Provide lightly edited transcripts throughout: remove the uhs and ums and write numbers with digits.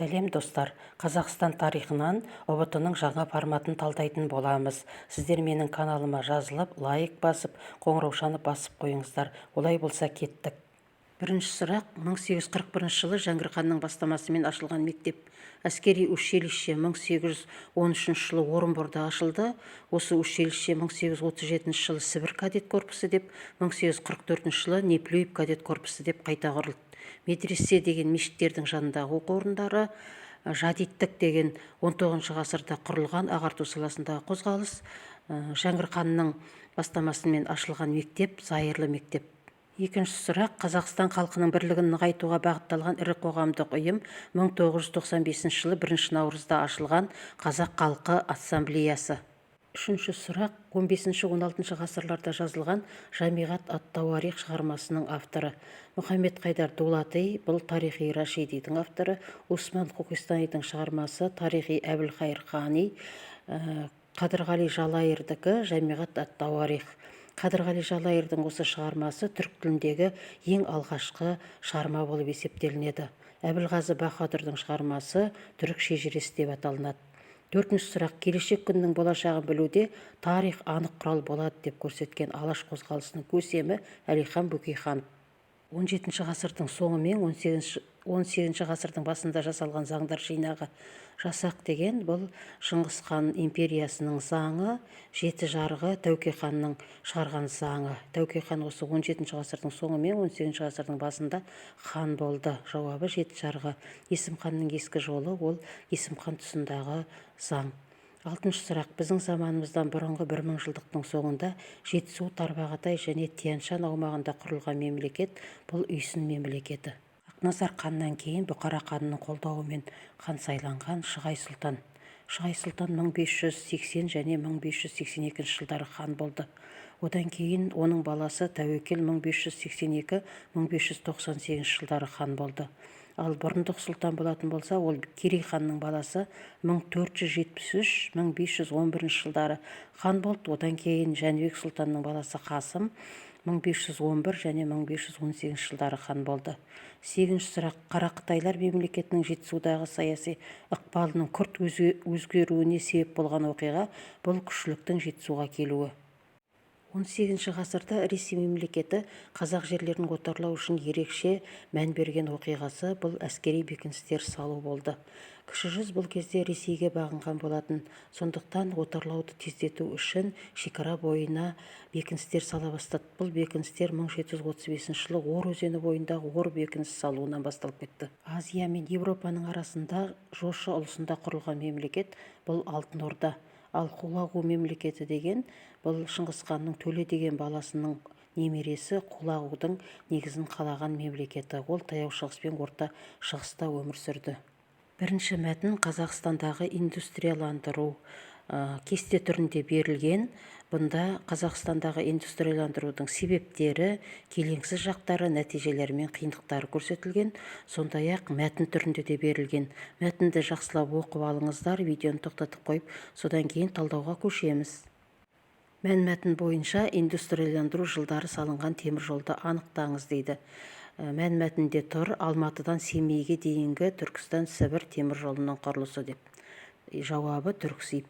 Сәлем, достар! Қазақстан тарихынан ҰБТ-ның жаңа форматын талдайтын боламыз. Сіздер менің каналыма жазылып, лайк басып, қоңыраушаны басып қойыңыздар. Олай болса, кеттік. Бірінші сұрақ: 1841 жылы Жәңгір ханның бастамасымен ашылған мектеп? Әскери училище 1813 жылы Орынборда ашылды. Осы училище 1837 жылы Сібір кадет корпусы деп, 1844 жылы Неплюев кадет корпусы деп қайта құрылды. Медресе деген мешіттердің жанындағы оқу орындары. Жадидтік деген 19 ғасырда құрылған ағарту саласындағы қозғалыс. Жәңгір ханның бастамасымен ашылған мектеп – зайырлы мектеп. Екінші сұрақ: Қазақстан халқының бірлігін нығайтуға бағытталған ірі қоғамдық ұйым, 1995 жылы 1 наурызда ашылған Қазақ халқы ассамблеясы. Үшінші сұрақ: 15-16 ғасырларда жазылған Жамиғат ат-Тауарих шығармасының авторы? Мұхаммед Хайдар Дулати, бұл Тарихи Рашидидің авторы. Усман Қоқистанидің шығармасы Тарихи Әбілхайыр Қани. Қадырғали Жалайырдікі Жамиғат ат-Тауарих. Қадырғали Жалайырдың осы шығармасы түрік тіліндегі ең алғашқы шығарма болып есептелінеді. Әбілғазы Баһадүрдің шығармасы Түрік шежіресі деп аталынады. Төртінші сұрақ: келешек күннің болашағын білуде тарих анық құрал болады деп көрсеткен Алаш қозғалысының көсемі? Әлихан Бөкейханов. 17 ғасырдың соңы мен 18 ғасырдың басында жасалған заңдар жинағы? Жасақ деген бұл Шыңғыс хан империясының заңы. Жеті жарғы – Тәуке ханның шығарған заңы. Тәуке хан осы 17 ғасырдың соңы мен 18 ғасырдың басында хан болды. Жауабы – жеті жарғы. Есім ханның ескі жолы – ол Есім хан тұсындағы заң. Алтыншы сұрақ: біздің заманымыздан бұрынғы бір мыңжылдықтың соңында Жетісу, Тарбағатай және Тянь-Шань аумағында құрылған мемлекет? Бұл Үйсін мемлекеті. Хақназар ханнан кейін Бұқара ханның қолдауымен хан сайланған? Шығай сұлтан. Шығай сұлтан 1580 және 1582 жылдары хан болды. Одан кейін оның баласы Тәуекел 1582-1598 жылдары хан болды. Ал Бұрындық сұлтан болатын болса, ол Керей ханның баласы, 1473-1511 жылдары хан болды. Одан кейін Жәнібек сұлтанның баласы Қасым 1511 және 1518 жылдары хан болды. Сегізінші сұрақ: Қарақытайлар мемлекетінің Жетісудағы саяси ықпалының күрт өзгеруіне себеп болған оқиға? Бұл Күшліктің Жетісуға келуі. 18 ғасырда Ресей мемлекеті қазақ жерлерін отарлау үшін ерекше мән берген оқиғасы? Бұл әскери бекіністер салу болды. Кіші жүз бұл кезде Ресейге бағынған болатын. Сондықтан отарлауды тездету үшін шекара бойына бекіністер сала бастады. Бұл бекіністер 1735 жылы Ор өзені бойындағы Ор бекініс салуынан басталып кетті. Азия мен Еуропаның арасында Жошы ұлысында құрылған мемлекет? Бұл Алтын Орда. Ал Құлағу мемлекеті деген бұл Шыңғыс ханның Төле деген баласының немересі Құлағудың негізін қалаған мемлекеті. Ол Таяу Шығыс пен Орта Шығыста өмір сүрді. Бірінші мәтін: Қазақстандағы индустрияландыру кесте түрінде берілген. Бұнда Қазақстандағы индустрияландырудың себептері, келеңсіз жақтары, нәтижелері мен қиындықтары көрсетілген. Сондай-ақ мәтін түрінде де берілген. Мәтінді жақсылап оқып алыңыздар, видеоны тоқтатып қойып, содан кейін талдауға көшеміз. Мәнмәтін бойынша индустрияландыру жылдары салынған темір жолды анықтаңыз дейді. Мәнмәтінде тұр: Алматыдан Семейге дейінгі Түркістан Сібір темір жолының құрылысы деп. Жауабы – Түрксиб.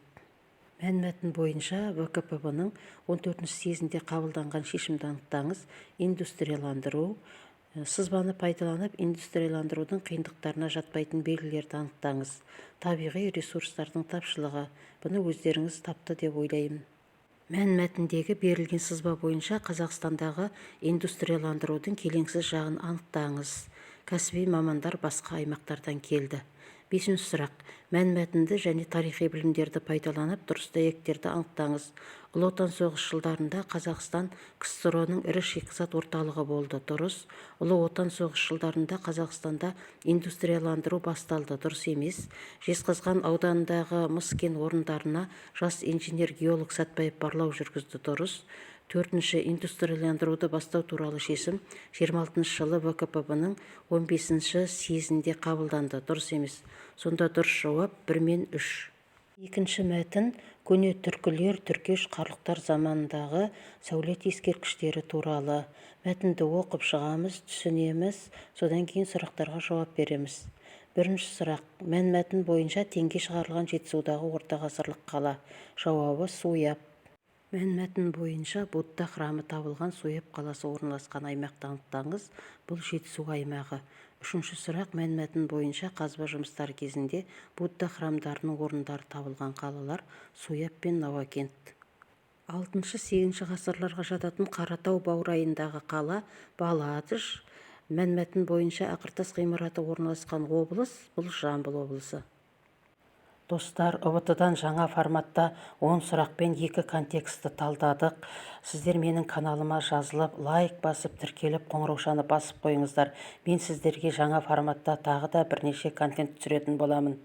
Мәнмәтін бойынша ВКПб-ның 14-ші съезінде қабылданған шешімді анықтаңыз: индустрияландыру. Сызбаны пайдаланып, индустрияландырудың қиындықтарына жатпайтын белгілерді анықтаңыз. Табиғи ресурстардың тапшылығы. Бұны өздеріңіз тапты деп ойлаймын. Мәнмәтіндегі берілген сызба бойынша Қазақстандағы индустрияландырудың келеңсіз жағын анықтаңыз. Кәсіби мамандар басқа аймақтардан келді. Бесінші сұрақ: мәнмәтінді және тарихи білімдерді пайдаланып, дұрыс дәйектерді анықтаңыз. Ұлы Отан соғысы жылдарында Қазақстан КСРО-ның ірі шикізат орталығы болды. Дұрыс. Ұлы Отан соғысы жылдарында Қазақстанда индустрияландыру басталды. Дұрыс емес. Жезқазған ауданындағы мыс кен орындарына жас инженер-геолог Сәтбаев барлау жүргізді. Дұрыс. Төртінші: индустрияландыруды бастау туралы шешім 26 жылы ВКПб-ның 15-ші съезінде қабылданды. Дұрыс емес. Сонда дұрыс жауап бір мен үш. Екінші мәтін: көне түркілер, түркеш, қарлұқтар заманындағы сәулет ескерткіштері туралы. Мәтінді оқып шығамыз, түсінеміз, содан кейін сұрақтарға жауап береміз. Бірінші сұрақ: мәнмәтін бойынша теңге шығарылған Жетісудағы ортағасырлық қала. Жауабы: Суяб. Мәнмәтін бойынша Будда храмы табылған Суяб қаласы орналасқан аймақты анықтаңыз. Бұл Жетісу аймағы. Үшінші сұрақ: мәнмәтін бойынша қазба жұмыстары кезінде Будда храмдарының орындары табылған қалалар: Суяб пен Науакент. Алтыншы-сегізінші ғасырларға жататын Қаратау баурайындағы қала: Баладж. Мәнмәтін бойынша Ақыртас ғимараты орналасқан облыс: бұл Жамбыл облысы. Достар, ҰБТ-дан жаңа форматта 10 сұрақпен екі контекстті талдадық. Сіздер менің каналыма жазылып, лайк басып, тіркеліп, қоңыраушаны басып қойыңыздар. Мен сіздерге жаңа форматта тағы да бірнеше контент түсіретін боламын.